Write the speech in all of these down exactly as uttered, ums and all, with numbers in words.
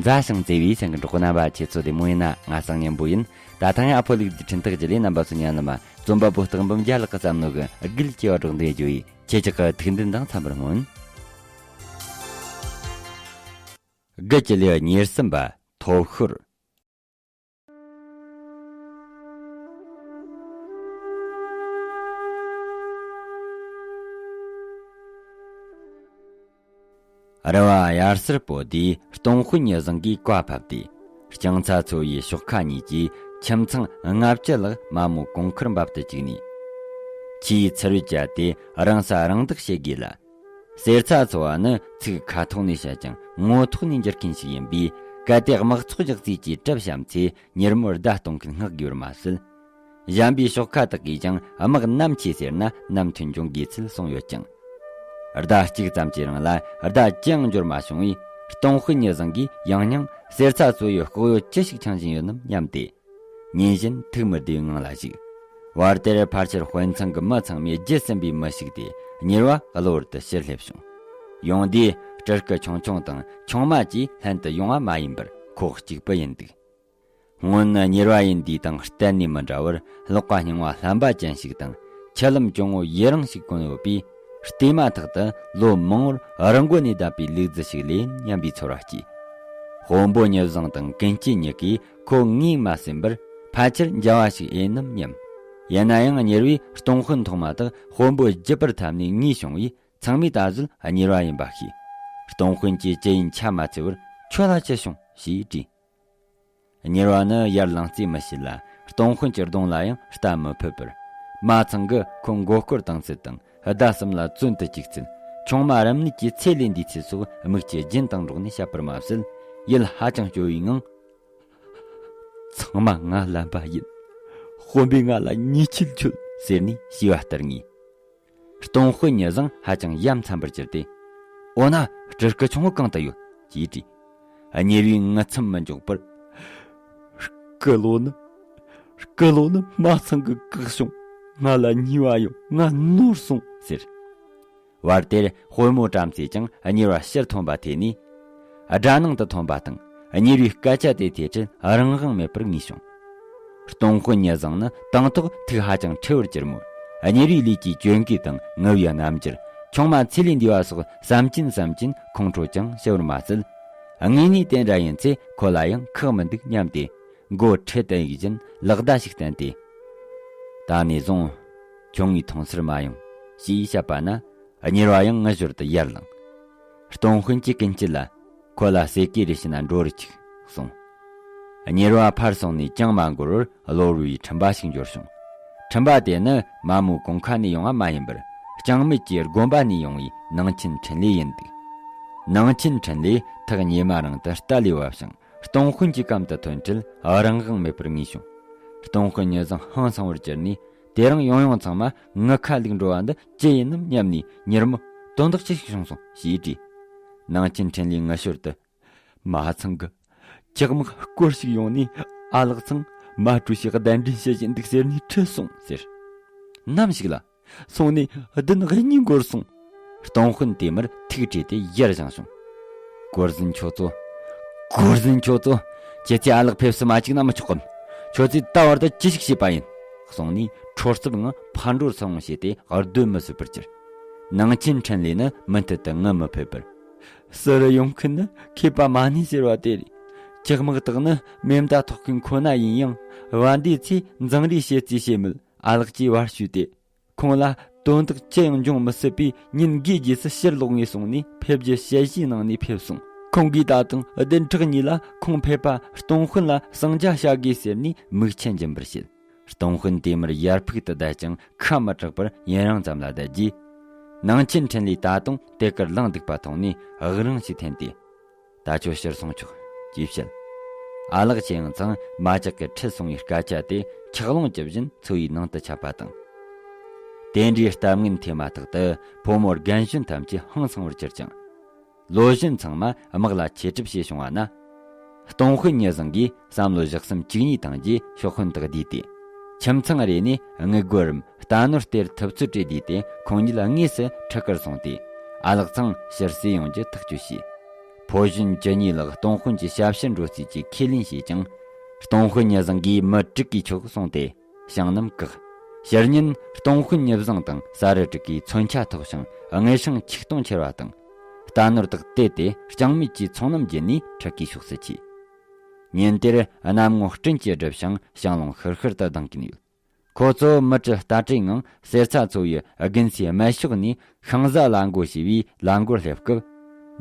མཛའ་ཞིང་བརྩེ་བའི་སེམས་ཀྱི་གྲོགས་རྣམ་པ། ཁྱེད་ཚོ་བདེ་མོ་ཡིན་ན། ང་སང་ཉན་པོ་ཡིན། ད་ཐེངས་ཨ་ཕོ་ལུག་རྫི་འཕྲིན་ཐག་བརྒྱུད་ལས་རྣམ་པ་ཚོ་ཉན་ལ་མ་རྩོམ་པ་པོ་སྟག་འབུམ་རྒྱལ་ལགས་ཀྱི་བསམ་བློ་གི་དགུལ་སྐྱེ་བ་སྒྲོག་འདོད་རྒྱུ་ཡིས། ཁྱེད་ཅག་གི་ཐུགས་འདུན་དང་འཚམ་པར་སྨོན། དགུ་གི་ལེའུ་ཉེར་གསུམ་པ། ཐོབ་ཤོར། རུ་བ་དབྱར་སར་སྤོ་དུས་སྟོང་དཔོན་ཉི་བཟང་གིས་བཀའ་ཕབ་སྟེ། རྐྱང་ཚ་ཚོ་ཡི་ཤོག་ཁ་གཉིས་ཀྱིས་ཁྱིམ་ཚང་ལྔ་བཅུ་ལྷག་མ་མོ་གུང་མཁར་འབབ་ཏུ་བཅུག་ནས། ཆུའི་ཚུར་བཅད་དེ་རང་ས་རང་བདག་བྱེད་དགོས་ལ། གསེར་ཚ་ཚོ་བ་ནི་ཚིག་ཁ་ཐོག་ནས་བཤད་ཀྱང་ངོ་ཐོག་ནས་འགྱུར་མཁན་ཞིག་ཡིན་པས། གལ་ཏེ་དམག་ཚོགས་རྒྱག་རྩིས་ཀྱིས་གྲབས་བཤམས་ཚེ། མྱུར་མོར་བརྡ་གཏོང་མཁན་མངགས་དགོས་པར་མ་ཟད། གཞན་པའི་ཤོག་ཁ་དག་གིས་ཀྱང་དམག་ནམ་ཆས་ཟེར་ན་ནམ་ཐོན་འབྱུང་དགོས་ཚུལ་གསུངས་ཡོད་ཀྱང་། བརྡ་གཅིག་ཙམ་གྱི་རིང་ལ་བརྡ་ཅི་ཡང་འབྱོར་མ་བྱུང་བས། སྟོང་དཔོན་ཉི་བཟང་གིས་ཡང་སྙིང་གསེར་ཚ་ཚོ་ཡི་ལྐོག་གཡོ་ཅི་ཞིག་འཆང་བཞིན་ཡོད་ནམ་སྙམ་སྟེ། ཉིན་བཞིན་ཐུགས་མི་བདེ་བའི་ངང་ལ་བཞུགས། བར་དེར་ཕལ་ཆེར་དཔོན་ཚང་གི་མི་ཚང་མས་བརྗེད་ཟིན་པའི་མི་ཞིག་དེ་གཉེར་བ་གློ་བུར་དུ་ཕྱིར་སླེབས་བྱུང་། ཡོང་དུས་སྤྲུལ་སྐུ་ཆུང་ཆུང་དང་ཆུང་མ་བཅས་ལྷན་དུ་ཡོང་བ་མ་ཡིན་པར་ཁོག་གཅིག་པུ་ཡིན་འདུག། སྔོན་གཉེར་བ་ཡིན་དུས་དང་གཏན་ནས་མི་འདྲ་བར། ལག་པ་རྙིང་བ་རྣམ་པ་ཅན་ཞིག་དང་། ཆུ་ལམ་གྱོང་བོ་ཡི་རངས་ཤིག་གོན་ཡོད་པས། བལྟས་མ་ཐག་ཏུ་ལོ་མང་བོར་རི་མགོ་ནས་བསྡད་པའི་ལུག་རྫི་ཞིག་ལས་སྙམ་པའི་ཚོར་བ་སྐྱེས། དཔོན་པོ་ཉི་བཟང་དང་ཀུན་སྐྱིད་གཉིས་ཀས་ཁོ་ངོས་མ་ཟིན་པར། ཕལ་ཆེར་འཇའ་བ་ཞིག་ཨེ་ནམ་སྙམ། ཡིན་ན་ཡང་གཉེར་བས་སྟོང་དཔོན་མཐོང་མ་ཐག་དཔོན་པོ་བརྒྱུད་པར་འཐམས་ནས་ངུས་བྱུང་བས། ཚང་མས་ད་གཟོད་གཉེར་བ་ཡིན་པ་ཤེས། སྟོང་དཔོན་གྱིས་ཅི་ཡིན་ཆ་མ་འཚལ་བར། ཁྱོད་ལ་ཅི་བྱུང་ཞེས་དྲིས། གཉེར་བ་ནི་ཡར་ལངས་རྩིས་མི་བྱེད་ལ། སྟོང་དཔོན་གྱི་གདོང་ལ་ཡང་ལྟ་མི་ཕོད་པར། མ་ཚང་གིས་ཁོ་མགོ་སྐོར་བཏང་ཚུལ་དང་། ཟླ་གསུམ་ལ་བཙོན་དུ་བཅུག་ཚུལ། ཆུང་མ་རབ་གནས་ཀྱི་ཚེ་ལས་འདས་ཚུལ་སོགས་མིག་ཆུ་རྒྱུན་དང་འགྲོགས་ནས་བཤད་པར་མ་ཟད། ཡིད་ཧ་ཅང་སྐྱོ་བའི་ངང་། ཚང་མ་ང་ལན་པ་ཡིན། དཔོན་པོས་ང་ལ་ཉེས་ཆད་གཅོད་ཟེར་ནས་ཞུས་པ་ལྟར་ངེས། སྟོང་དཔོན་ཉི་བཟང་ཧ་ཅང་ཡ་མཚན་པར་གྱུར་ཏེ། འོ་ན་སྤྲུལ་སྐུ་ཆུང་ངུ་གང་དུ་ཡོད་ཅེས་དྲིས། གཉེར་བས་ངུ་མཚམས་མི་འཇོག་པར། སྐུ་ལོ་ནི། སྐུ་ལོ་ནི་མ་ཚང་གི་བཀག་བྱུང་། ང་ལ་ཉེས་པ་ཡོད། ང་ནོར་སོང་ཟེར། བར་དེར་དཔོན་མོ་བྲམ་ཟེས་ཀྱང་གཉེར་བ་ཕྱིར་ཐོན་པ་ཐོས་ནས། དགྲ་ནང་དུ་ཐོན་པ་དང་། གཉེར་བའི་སྐད་ཆ་དེ་ཐོས་འཕྲལ་རང་དབང་མེད་པར་ངུས་བྱུང་། སྟོང་དཔོན་ཉི་བཟང་ནི་དང་ཐོག་ཐུགས་ཧ་ཅང་ཁྲོ་བར་གྱུར་མོད། གཉེར་བའི་ལུས་ཀྱི་གྱོན་གོས་དང་ངུ་བའི་རྣམ་འགྱུར། ཆུང་མ་ཚེ་ལས་འདས་པ་སོགས་བསམ་གྱིན་བསམ་གྱིན་ཁོང་ཁྲོ་ཀྱང་ཞི་བར་མ་ཟད། དངོས་གནས་དེ་འདྲ་ཡིན་ཚེ་ཁོ་ལ་ཡང་ཁག་མི་འདུག་སྙམ་སྟེ། མགོ་ཁྲིད་དུ་གཡུག་བཞིན་ལག་བརྡ་ཞིག་བསྟན་ཏེ། ད་ནས་བཟུང་ཁྱོད་ངའི་མཐོང་སར་མ་ཡོང་ཞེས་བཤད་པ་ན། གཉེར་བ་ཡང་ངུ་ཞོར་དུ་ཡར་ལངས། སྟོང་དཔོན་གྱིས་ཀུན་སྐྱིད་ལ། ཁོ་ལ་ཟས་གོས་རེ་བྱིན་ན་འགྲོ་རུ་ཆུག་གསུངས། གཉེར་བ་ཕར་སོང་ནས་ཅང་མ་འགོར་བར་གློ་བུར་བའི་འཕྲིན་པ་ཞིག་འབྱོར་བྱུང་། འཕྲིན་པ་དེ་ནི་མ་མོའི་གུང་ཁ་ནས་ཡོང་བ་མ་ཡིན་པར། ལྕང་མིག་གི་དགོན་པ་ནས་ཡོང་བའི་ནང་ཆེན་འཕྲིན་ལས་ཡིན་འདུག། ནང་ཆེན་འཕྲིན་ལས་ཐག་ཉེ་མ་རང་དུ་རྟ་ལས་བབས་ཤིང་། སྟོང་དཔོན་གྱི་གམ་དུ་ཐོན་འཕྲལ་རང་དབང་མེད་པར་ངུས་བྱུང་། སྟོང་དཔོན་ཉི་བཟང་ཧང་སང་བར་གྱུར་ནས། དེ་རིང་ཡང་ཡང་ཚང་མ་ངུ་ཁ་ལུག་འགྲོ་བ་འདི་ཅི་ཡིན་ནམ་སྙམ་ནས། མྱུར་མོར་དོན་དག་ཅི་ཞིག་བྱུང་སོང་ཞེས་དྲིས། ནང་ཆེན་འཕྲིན་ལས་ངུ་ཞོར་དུ། མ་ཚང་གི་ཇག་དམག་སྐོར་ཞིག་ཡོང་ནས། ཨ་ལགས་ཚང་མ་གྲོས་ཞིག་གདན་འདྲེན་བྱེད་བཞིན་འདུག་ཟེར་ནས་ཁྲིད་སོང་ཟེར། ནམ་ཞིག་ལ། སོང་ནས་བདུན་གཉིས་འགོར་སོང་། སྟོང་དཔོན་དེ་མར་ཐུགས་ཁྲོས་ཏེ་ཡར་བཞེངས་བྱུང་། གོར་ཟན་ཁྱོད་ཚོ། གོར་ཟན་ཁྱོད་ཚོ། ཁྱེད་ཚོས་ཨ་ལགས་ཕེབས་སུ་མ་བཅུག་ན་མི་ཆོག་གམ། ཁྱོད་ཚོས་ད་བར་དུ་ཅི་ཞིག་བྱས་པ་ཡིན། གསུངས་ནས་ཁྲོ་རྩུབ་ངང་ཕར་འགྲོ་ཚུར་འོང་བྱས་ཏེ་གདོན་མི་བཟོད་པར་གྱུར། ནང་ཆེན་འཕྲིན་ལས་ནི་མུ་མཐུད་དུ་ངུ་མི་ཕོད་པར། སུ་རུ་ཡོང་མཁན་ནི་མཁས་པ་མ་ཎི་ཟེར་བ་དེ་རེད། ཇག་དམག་དག་ནི་མེ་མདའ་ཐོགས་མཁན་ཁོ་ན་ཡིན་ཡང་། བ་འདིའི་ཚེ་འཛིང་རེས་བྱེད་རྩིས་བྱས་མོད། ཨ་ལགས་ཀྱིས་བར་ཞུས་ཏེ། ཁོང་ལ་དོན་དག་ཅི་ཡང་འབྱུང་མི་སྲིད་པས། ཉིན་འགའི་རྗེས་སུ་ཕྱིར་ལོག་ངེས་གསུངས་ནས་ཕེབས་རྒྱུ་ཞལ་བཞེས་གནང་ནས་ཕེབས་སོང་། ཁོང་གིས་ད་དུང་བདུན་ཕྲག་གཉིས་ལ་ཁོང་ཕེབས་པ་སྟོང་དཔོན་ལ་གསང་རྒྱ་བྱ་དགོས་ཟེར་ནས་མིག་ཆུ་འབྱིན་པར་བྱེད། སྟོང་དཔོན་དེ་མར་ཡར་ཕུག་ཏུ་བསྡད་ཀྱང་ཁ་མི་གྲག་པར་ཡུན་རིང་ཙམ་ལ་བསྡད་རྗེས། ནང་ཆེན་འཕྲིན་ལས་ད་དུང་དེ་ཀར་ལངས་འདུག་པ་མཐོང་ནས་དབུགས་རིང་ཞིག་འཐེན་ཏེ། ད་ཁྱོད་ཕྱིར་སོང་ཆོག་ཅེས་བཤད། ཨ་ལགས་ཁྱེད་ཡང་ཚང་མ་ཇག་གིས་ཁྲིད་སོང་བའི་སྐད་ཆ་དེ་འཁྱག་རླུང་གྱི་བཞིན་འཚོ་བའི་ནང་དུ་ཆགས་པ་དང་། དེ་འདྲའི་གཏམ་ངན་ཐོས་མ་ཐག་ཏུ་ཕོ་མོ་རྒན་གཞོན་ཐམས་ཅད་ཧང་སང་བར་གྱུར་ཅིང་། ལོ་གཞོན་ཚང་མ་དམག་ལ་ཆེད་གྲུབ་བྱེད་བྱུང་བ་ན། སྟོང་དཔོན་ཉི་བཟང་གིས་བསམ་བློ་བཞག་སེམས་གཅིག་གཉིས་བཏང་རྗེས་ཤོག་དཔོན་དག་བསྡུས་ཏེ། ཁྱིམ་ཚང་རེ་ནས་དངུལ་སྒོར་རམ་རྟ་ནོར་སྟེར་ཐུབ་ཚོད་བྲིས་བསྡུས་ཏེ། ཁོང་ཉིད་དངོས་སུ་ཁྲི་ཁར་སོང་སྟེ། ཨ་ལགས་ཚང་ཕྱིར་བསུ་ཡོང་རྒྱུ་ཐག་གཅོད་བྱས། ཕོ་གཞོན་བཅུ་གཉིས་ལགས་སྟོང་དཔོན་གྱི་ཞབས་ཕྱི་འགྲོ་རྩིས་ཀྱི་ཁས་ལེན་བྱས་ཀྱང་། སྟོང་དཔོན་ཉི་བཟང་གིས་མི་དྲུག་གིས་ཆོག་གསུངས་ཏེ། ཞིང་རྣམས་བཀག་ཕྱིར་ཉིན་སྟོང་དཔོན་ཉི་བཟང་དང་ས་རུ་དྲུག་གིས་མཚོན་ཆ་ཐོགས་ཤིང་། དངུལ་སྲང་ཆིག་སྟོང་ཁྱེར་བ་དང་། རྟ་ནོར་དག་དེད་དེ་རྐྱང་མེད་ཀྱིས་ཚོང་ལམ་བརྒྱུད་ནས་ཁྲི་ཀའི་ཕྱོགས་སུ་ཆས། ཉིན་དེར་གནམ་ངོ་སྤྲིན་གྱིས་བསྒྲིབས་ཤིང་ཞིང་རླུང་ཤུར་ཤུར་དུ་ལྡང་གིན་ཡོད། ཁོ་ཚོ་མི་གྲལ་རྟ་དྲེལ་ངང་གསེར་ཚ་མཚོ་ཡི་དགུན་སའི་སྨད་ཕྱོགས་ནས་ཤིང་བཟའ་ལ་མགོ་ཞུས་པའི་ལ་མགོར་སླེབས་སྐབས།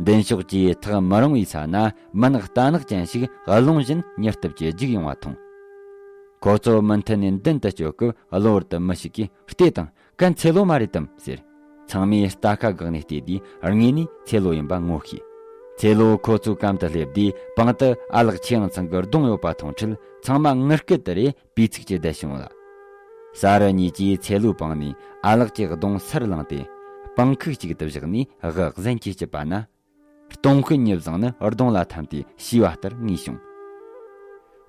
མདུན་ཕྱོགས་ཀྱི་ཐག་མི་རིང་བའི་ས་ན་མི་ནག་རྟ་ནག་ཅན་ཞིག་རླུང་བཞིན་མྱུར་སྟབས་ཀྱིས་རྒྱུག་ཡོང་བ་མཐོང་། ཁོ་ཚོ་མུ་མཐུད་ནས་མདུན་དུ་སྐྱོད་སྐབས། གློ་བུར་དུ་མི་ཞིག་གིས་བལྟས་དང་། གན་ཚེ་ལོ་མ་རེད་དམ་ཟེར། ཚང་མས་རྟ་ཁ་བཀག་ནས་བལྟས་དུས། དངོས་ནས་ཚེ་ལོ་ཡིན་པ་ངོ་ཤེས། ཚེ་ལོ་ཁོ་ཚོའི་གམ་དུ་སླེབས་དུས། པང་དུ་ཨ་ལགས་ཆེ་ཡང་ཚང་གི་གདོང་ཡོད་པ་མཐོང་འཕྲལ། ཚང་མ་ངུ་སྐད་དུ་རེ་བུས་ཚིག་ཅིག་བསྡད་བྱུང་ལ། ས་རུ་གཉིས་ཀྱིས་ཚེ་ལོའི་པང་ནས་ཨ་ལགས་ཀྱི་གདོང་སར་བླངས་ཏེ། པང་ཁུག་ཅིག་ཏུ་བཞག་ནས་དབུ་གཟན་གྱིས་ཕྱིས་པ་ན། སྟོང་དཔོན་ཉི་བཟང་ནི་གདོང་ལ་འཐམས་ཏེ་ཤི་བ་ལྟར་ངུས་བྱུང་།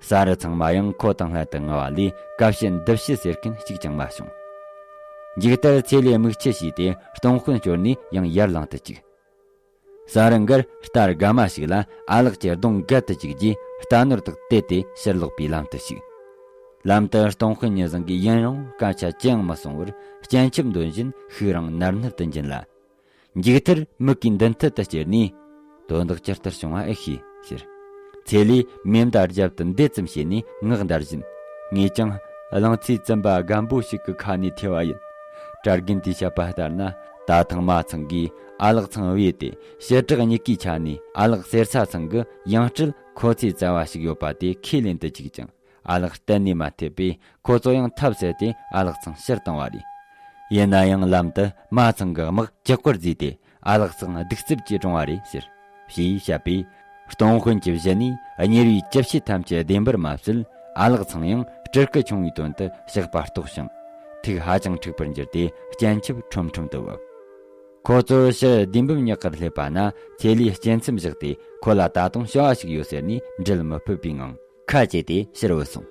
ས་རུ་ཚང་མ་ཡང་ཁོ་དང་ལྷན་དུ་ངུ་བ་ལས་ཀ་བཤད་འདི་བཤད་ཟེར་མཁན་གཅིག་ཀྱང་མ་བྱུང་། མཇུག་མཐར་ཚེ་ལོས་མིག་ཆུ་བྱས་ཏེ་སྟོང་དཔོན་བསྐྱོར་ནས་ཡང་ཡར་ལངས་དུ་བཅུག། ས་རུ་འགར་རྟ་དགའ་མ་ཞིག་ལ་ཨ་ལགས་ཀྱི་གདོང་སྒལ་དུ་བཅུག་རྗེས། རྟ་ནོར་དག་དེད་དེ་ཕྱིར་ལོག་པའི་ལམ་དུ་ཞུགས། ལམ་དུ་སྟོང་དཔོན་ཉི་བཟང་གིས་ཡུན་རིང་སྐད་ཆ་ཅི་ཡང་མི་གསུང་བར། སྤྱན་ཆབ་འདོན་བཞིན་ཤུགས་རིང་ནར་ནར་དུ་འབྱིན་ལ། མཇུག་མཐར་མིག་གིས་མདུན་མཐུད་དུ་ཅེར་ནས། དོན་དག་ཇི་ལྟར་བྱུང་བ་ཨེ་ཤེས་ཟེར། ཚེ་ལོས་མེ་མདའ་རྒྱབ་ཏུ་འདེད་ཙམ་བྱས་ནས་ངག་འདར་བཞིན། ངས་ཀྱང་གླང་ཚའི་བཙུན་པ་རྒན་པོ་ཞིག་གི་ཁ་ནས་ཐོས་པ་ཡིན། གྲྭ་རྒན་དེས་བཤད་པ་ལྟར་ན། ད་ཐེངས་མ་ཚང་གིས་ཨ་ལགས་ཚང་བོས་ཏེ་ཞི་དྲག་གཉིས་ཀའི་ཆ་ནས་ཨ་ལགས་གསེར་ཚ་ཚང་གི་ཡང་སྤྲུལ་ཁོ་ཚོའི་བཙལ་བ་ཞིག་ཡོད་པ་དེ་ཁས་ལེན་དུ་བཅུག་ཅིང་། ཨ་ལགས་གཏན་ནས་མ་ཐེབས་པས། ཁོ་ཚོ་ཡང་ཐབས་ཟད་དེ་ཨ་ལགས་ཚང་ཕྱིར་བཏང་བ་རེད། ཡིན་ན་ཡང་ལམ་དུ་མ་ཚང་གི་དམག་ཇག་པར་བརྫིས་ཏེ། ཨ་ལགས་ཚང་གདུག་རྩུབ་ཀྱིས་བཀྲོངས་པ་རེད་ཟེར། ཞེས་བཤད་པས། སྟོང་དཔོན་གྱི་གཞི་ནས་གཉེར་བའི་ཅི་བྱེད་ཐམས་ཅད་བདེན་པར་མ་བཟོད། ཨ་ལགས་ཚང་ཡང་སྤྲུལ་སྐུ་ཆུང་བའི་དོན་དུ་ཞགས་པ་རྟོགས་ཤིང་། ཐུགས་ཧ་ཅང་འཁྲུགས་པར་འགྱུར་ཏེ་སྤྱན་ཆབ་ཁྲོམ་ཁྲོམ་དུ་བབས། ཁོ་ཚོ་ཕྱིར་ལྡེམ་བུམ་ཉག་གར་སླེབས་པ་ན། ཚེ་ལོས་སྤྱན་ཚེམས་བཞག་སྟེ། ཁོ་ལ་ད་དུང་བྱ་བ་ཞིག་ཡོད་ཟེར་ནས་འབྲལ་མི་ཕོད་པའི་ངང་ཁ་བཅད་དེ་ཕྱིར་བུད་སོང་།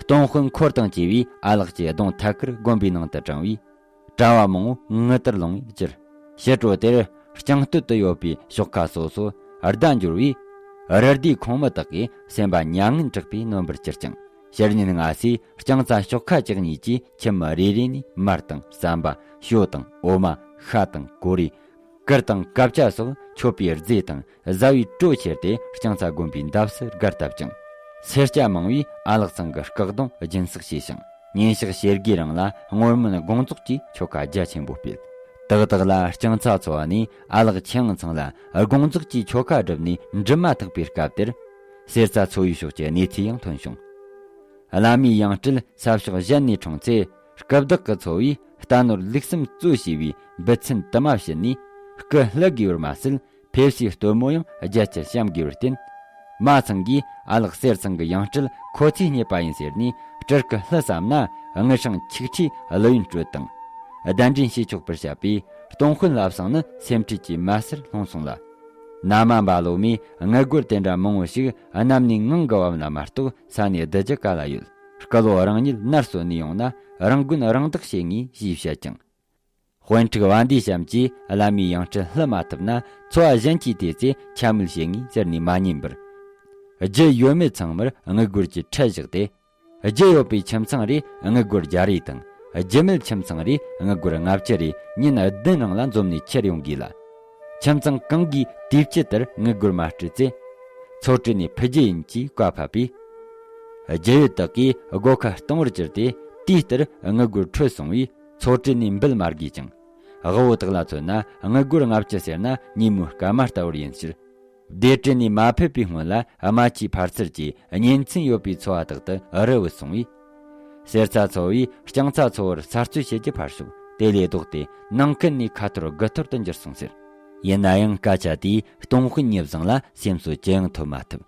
སྟོང་དཔོན་འཁོར་དང་བཅས་པས་ཨ་ལགས་ཀྱི་གདོང་ཐད་ཀར་དགོན་པའི་ནང་དུ་དྲངས་པས། གྲྭ་བ་མང་བོ་ངུ་ལྟར་ལངས་པའི་རྒྱུར། ཕྱི་དྲོ་དེར་རྐྱང་སྟོད་དུ་ཡོད་པའི་ཞོགས་ཁ་སོ་སོ་ཟླ་འགྱུར་བས། རི་ཟླའི་ཁོང་མི་དག་གིས་སེམས་པ་མྱ་ངན་དྲག་པོས་ནོན་པར་གྱུར་ཅིང་། ཕྱི་ཉིན་སྔ་སའི་རྐྱང་ཚ་ཞོགས་ཁ་བཅུ་གཉིས་ཀྱི་ཁྱིམ་མི་རེ་རེ་ནས་མར་དང་ཟམ་པ། ཞོ་དང་འོ་མ། ཤ་དང་གོ་རེ། གུར་དང་ཀབ་ཆ་སོགས་མཆོད་པའི་རྫས་དང་བཟའ་བའི་བྲོ་ཁྱེར་ཏེ་རྐྱང་ཚ་དགོན་པའི་འདབས་སུ་སྒར་བཏབ་ཅིང་། སེར་སྐྱ་མང་བས་ཨ་ལགས་ཚང་གི་སྐུ་གདུང་སྦྱིན་སྲེག་བྱས་ཤིང་། ཉིན་ཞག་ཕྱེད་ཀའི་རིང་ལ་སྔོན་སྨོན་དགོངས་རྫོགས་ཀྱི་ཆོ་ག་རྒྱ་ཆེན་པོ་སྤེལ། ཏག་ཏག་ལ་རྐྱང་ཚ་ཚོ་བ་ནས་ཨ་ལགས་ཆེ་ངང་ཚང་ལ་དགོངས་རྫོགས་ཀྱི་ཆོ་ག་བསྒྲུབས་ནས་འགྲུབ་མ་ཐག་པའི་སྐབས་དེར། གསེར་རྩ་ཚོ་བའི་ཕྱོགས་ཀྱི་གནས་ཚུལ་ཡང་ཐོན་བྱུང་། བླ་མའི་ཡང་སྤྲུལ་ས་ཕྱོགས་གཞན་ནས་འཁྲུངས་ཚེ། སྐུ་བདག་གི་ཚོ་བས་རྟ་ནོར་ལུག་གསུམ་གཙོས་བྱས་པའི་འབུལ་ཚན་དུ་མ་བྱིན་ནས་སྐུ་བསླུ་དགོས་པར་མ་ཟད། ཕེབས་བྱའི་སྟོན་མོ་ཡང་རྒྱ་ཆེར་བཤམས་དགོས་པར་བརྟེན། མ་ཚང་གིས་ཨ་ལགས་གསེར་ཚང་གི་ཡང་སྤྲུལ་ཁོ་ཚོས་རྙེད་པ་ཡིན་ཟེར་ནས་སྤྲུལ་སྐུ་བསླུ་བསམ་ན། དངུལ་སྲང་ཆིག་ཁྲིའི་བླུ་ཡོན་སྤྲོད་དང་། གདན་འདྲེན་བྱེད་ཆོག་པར་བཤད་པས། སྟོང་དཔོན་བླ་བཟང་ནི་སེམས་ཁྲལ་གྱིས་མ་སེར་ལྷུང་སོང་ལ། ན་མ་འབའ་ལོ་མས་དངུལ་སྒོར་དེ་འདྲ་མང་བོ་ཞིག་གནམ་ནས་ངང་གི་བབས་ན་མ་གཏོགས་ས་ནས་བསྡུ་རྒྱུ་ག་ལ་ཡོད། སྐུ་ལོ་རང་ཉིད་ནར་སོན་ནས་ཡོང་ན་རང་དགོན་རང་བདག་བྱེད་ངེས་ཞེས་བཤད་ཅིང་། དཔོན་ཕྲུག་བ་འདིའི་གཤམ་གྱིས་བླ་མའི་ཡང་སྤྲུལ་བསླུ་མ་ཐུབ་ན། ཚོ་བ་གཞན་གྱིས་དེ་ཚེ་འཕྱ་སྨོད་བྱེད་ངེས་ཟེར་ནས་མ་ཉན་པར། རྒྱུ་ཡོད་མེད་ཚང་མར་དངུལ་སྒོར་གྱི་ཁྲལ་བཞག་སྟེ། རྒྱུ་ཡོད་པའི་ཁྱིམ་ཚང་རེ་དངུལ་སྒོར་བརྒྱ་རེ་དང་། རྒྱུ་མེད་ཁྱིམ་ཚང་རེ་དངུལ་སྒོར་ལྔ་བཅུ་རེ་ཉིན་བདུན་རིང་ལ་འཛོམས་ནས་ཁྱེར་ཡོང་དགོས་ལ། ཁྱིམ་ཚང་གང་གིས་དུས་བཅད་ལྟར་དངུལ་སྒོར་མ་སྤྲད་ཚེ། ཚོ་བྲེལ་ནས་ཕུད་རྒྱུ་ཡིན་ཅེས་བཀའ་ཕབ་པས། རྒྱུ་ཡོད་དག་གིས་སྒོ་ཁ་སྟོང་བར་གྱུར་ཏེ། དུས་ལྟར་དངུལ་སྒོར་འཕྲོད་སོང་བས། ཚོ་བྲེལ་ནས་འབུལ་མ་དགོས་ཅིང་། དབུལ་བོ་དག་ལ་མཚོན་ན། དངུལ་སྒོར་ལྔ་བཅུ་ཟེར་ན་ཉིན་མོའི་སྐར་མ་ལྟ་བུར་ཡིན་ཕྱིར། བདེ་དྲིན་ནས་མ་ཕེབས་པའི་སྔོན་ལ། རྨ་ཆུའི་ཕར་ཚུར་གྱི་གཉེན་ཚན་ཡོད་པའི་ཚོ་བ་དག་ཏུ་རུ་བུད་སོང་བས། གསེར་རྩ་ཚོ་བས་རྐྱང་ཚ་ཚོ་བར་གསར་རྩོད་བྱེད་རྒྱུ་ཕར་ཞོག། དེ་ལས་ལྡོག་སྟེ་ནང་ཁུལ་ནས་ཁ་འཐོར་དགུ་འཐོར་དུ་འགྱུར་སོང་ཟེར། ཡིན་ན་ཡང་སྐད་ཆ་དེས་སྟོང་དཔོན་ཉི་བཟང་ལ་སེམས་གསོ་ཅི་ཡང་ཐོབ་མ་ཐུབ།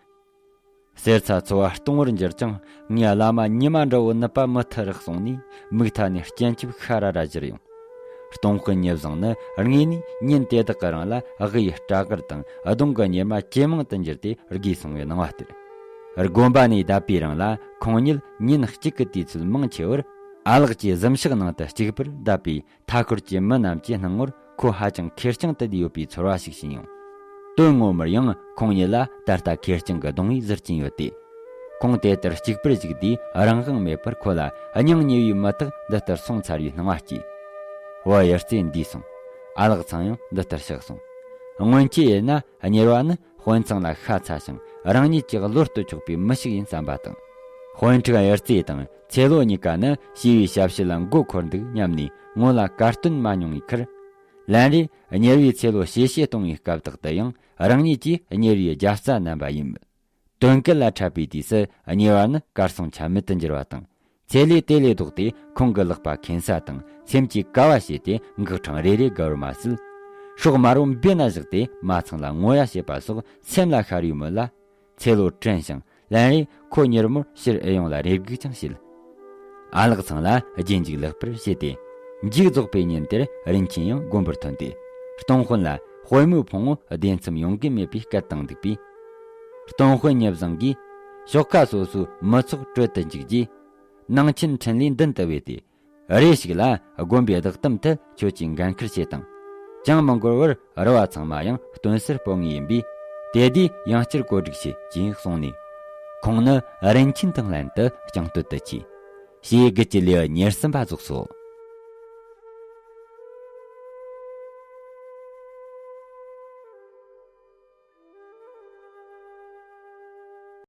གསེར་རྩ་ཚོ་བ་སྟོང་བར་འགྱུར་ཀྱང་། ངའི་བླ་མ་ཉི་མ་འདྲ་བོ་ནུབ་པ་མུ་མཐུད་རག་སོང་ནས། མིག་མཐའ་ནས་སྤྱན་ཆབ་ཤ་ར་ར་བཞུར་ཡོང་། སྟོང་དཔོན་ཉི་བཟང་ནི་དངོས་ནས་ཉིན་དེ་དག་གི་རིང་ལ་དབུས་སྤྲ་དཀར་དང་གདོང་གི་གཉེར་མ་ཇེ་མང་དུ་འགྱུར་ཏེ་རྒས་སོང་བའི་སྣང་བ་སྟེར། དགོན་པ་ནས་བསྡད་པའི་རིང་ལ་ཁོང་ཉིད་ཉིན་གཅིག་གི་དུས་ཚོད་མང་ཆེ་བར་ཨ་ལགས་ཀྱི་གཟིམ་ཤག་ནང་དུ་གཅིག་པུར་བསྡད་པས། མཐའ་འཁོར་གྱི་མི་རྣམས་ཀྱི་སྣང་ངོར་ཁོ་ཧ་ཅང་ཁེར་རྐྱང་དུ་བསྡད་ཡོད་པའི་ཚོར་བ་ཞིག་བྱིན་ཡོང་། དོན་ངོ་མར་ཡང་ཁོང་ཉིད་ལ་ད་ལྟ་ཁེར་རྐྱང་གི་གདུང་བས་ཟུར་གྱིན་ཡོད་དེ། ཁོང་དེ་ལྟར་གཅིག་པུར་བཞུགས་དུས་རང་དབང་མེད་པར་ཁོ་ལ་སྙིང་ཉེ་བའི་མི་དག་འདི་ལྟར་སོང་ཚར་བའི་སྣང་བ་སྐྱེས། བུ་ཡར་རྩེ་འདས་སོང་། ཨ་ལགས་ཚང་ཡང་འདི་ལྟར་གཤེགས་སོང་། སྔོན་ཆད་ཡིན་ན་གཉེར་བ་ནི་དཔོན་ཚང་ལ་ཤ་ཚ་ཞིང་རང་ཉིད་ཀྱི་བློ་གཏོད་ཆོག་པའི་མི་ཞིག་ཡིན་བསམ་པ་དང་། དཔོན་ཕྲུག་ཡར་རྩེ་དང་ཚེ་ལོ་གཉིས་ཀ་ནི་ཞི་བའི་ཞབས་ཕྱི་ལ་མགོ་འཁོར་འདུག་སྙམ་ནས་སྔོན་ལ་དཀར་སྟོན་མ་མྱོང་བའི་ཁར། ལན་རེ་གཉེར་བའི་ཚེ་ལོ་ཞེ་ཞེ་གཏོང་བའི་སྐབས་དག་ཏུ་ཡང་རང་ཉིད་ཀྱིས་གཉེར་བའི་རྒྱལ་རྩ་བསྣམས་པ་ཡིན། དོན་སྐལ་ལ་འཕྲད་པའི་དུས་སུ་གཉེར་བ་ནི་གར་སོང་ཆ་མེད་དུ་འགྱུར་བ་དང་། ཚེ་ལས་དེ་ལས་ལྡོག་སྟེ་ཁོང་གི་ལག་པ་ཁེན་ས་དང་སེམས་ཀྱི་ཀ་བ་བྱས་ཏེ་འགག་འཕྲང་རེ་རེ་བརྒལ་བར་མ་ཟད། སྲོག་དམར་བོ་འབེན་ན་བཞག་སྟེ་མ་ཚང་ལ་ངོ་ཡ་བྱེད་པ་སོགས་སེམས་ལ་ཤར་ཡོད་མོད་ལ། ཚེ་ལོ་དྲན་ཞིང་ལན་རེ་ཁོ་མྱུར་མོར་ཕྱིར་ཨེ་ཡོང་ལ་རེ་སྒུག་ཀྱང་བྱེད། ཨ་ལགས་ཚང་ལ་རྗེས་འཇུག་ལེགས་པར་བྱས་ཏེ། མཇུག་རྫོགས་པའི་ཉིན་དེར་རིན་ཆེན་ཡང་དགོན་པར་ཐོན་ཏེ། སྟོང་དཔོན་ལ་དཔོན་མོའི་ཕུང་བོ་བདེ་མཚམས་ཡོང་གི་མེད་པའི་སྐད་བཏང་འདུག་པས། སྟོང་དཔོན་ཉེ་བཟང་གིས་ཞོགས་ཁ་སོ་སོའི་མི་ཚོགས་སྤྲོད་དུ་འཇུག་རྗེས། ནང་ཆེན་འཕྲིན་ལས་མདུན་དུ་བོས་ཏེ། རེ་ཞིག་ལ་དགོན་པའི་བདག་དོམ་དུ་ཁྱོད་ཀྱིས་འགན་ཁུར་བྱེད་དང་། ཅང་མི་འགོར་བར་རུ་བ་ཚང་མ་ཡང་སྟོན་སར་སྤོ་ངེས་ཡིན་པས། དེ་དུས་ཡང་བསྐྱར་བཀོད་སྒྲིག་བྱེད་ཅེས་གསུངས་ནས། ཁོང་ནི་རིན་ཆེན་དང་ལྷན་དུ་རྐྱང་སྟོད་དུ་ཆས། ཞེས་དགུ་བཅུ་ལེའུ་ཉེར་གསུམ་པ་རྫོགས་སོ།